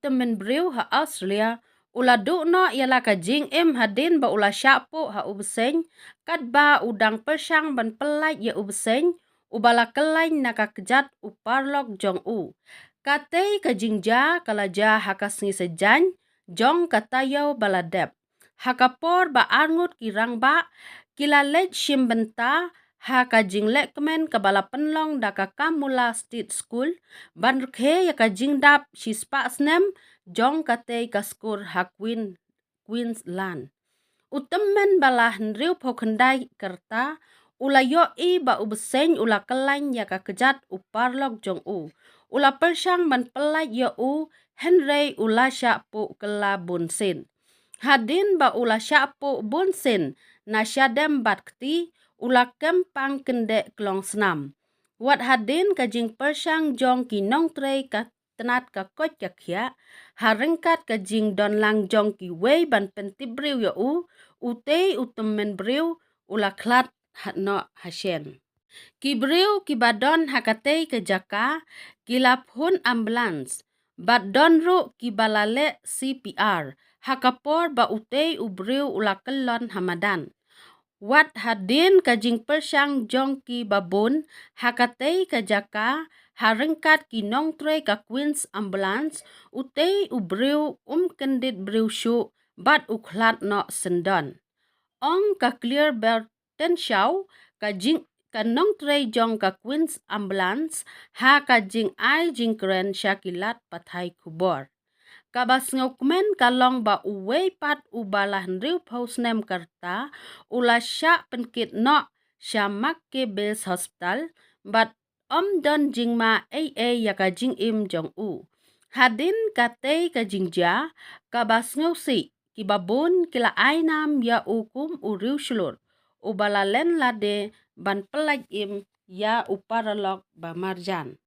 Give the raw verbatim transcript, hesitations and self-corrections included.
tymmen briew ha Australia u la duh noh ïa la ka jingim hadien ba u la shah puh ha u bseiñ, katba u dang pyrshang ban pyllait ïa u bseiñ uba la kyllaiñ na ka kjat u paralok jong u. Katei ka jingjia ka la jia ha ka sngi Saitjaiñ jong ka taïew ba la dep. Ha ka por ba arngut ki rangbah ki la leit shim bynta ha ka jinglehkmen kaba la pynlong da ka Kamula State School ban rkhie ïa ka jingdap shispah snem jong katei ka skur ha Queen, Queensland. U tymmen ba la hynriewphew khyndai ka rta u la ïohi ba u bseiñ u la kyllaiñ ïa ka kjat u paralok jong u. U la pyrshang ban pyllait ïa u, hynrei u la shah puh kylla bun sien. Hadien ba u la shah puh bun sien na shadem bad kti, u la kem pang kyndeh klong snam. Wat hadien ka jingpyrshang jong ki nongtrei ka tnat ka koit ka khiah, ha ryngkat ka jingdon lang jong kiwei ban pyntip briew ïa u, utei u tymmen briew u la khlad ha noh ha shen. Ki briew kiba don ha katei ka jaka ki la phone ambulance bad don ruh kiba la leh C P R ha ka por ba utei u briew u la kyllon ha madan. Wat hadien ka jingpyrshang jong kiba bun ha katei ka jaka, ha ryngkat ki nongtrei ka Queen's Ambulance, utei u briew um kyndit briew shuh bad u khlad noh syndon. Ong ka Claire Bertenshaw, ka jing, ka nongtrei jong ka Queen's Ambulance, ha ka jingai jingkren sha ki lad pathai khubor. Kaba sngewkmen ka long ba uwei pat uba la hynriewphew snem ka rta u la shah pynkit noh sha Mackay Base Hospital bad ym don jingma ei ei ïa ka jingim jong u. Hadien katei ka jingjia, kaba sngewsih, kiba bun ki la ai nam ïa u kum u riewshlur uba la len lade ban pyllait im ïa u paralok ba marjan.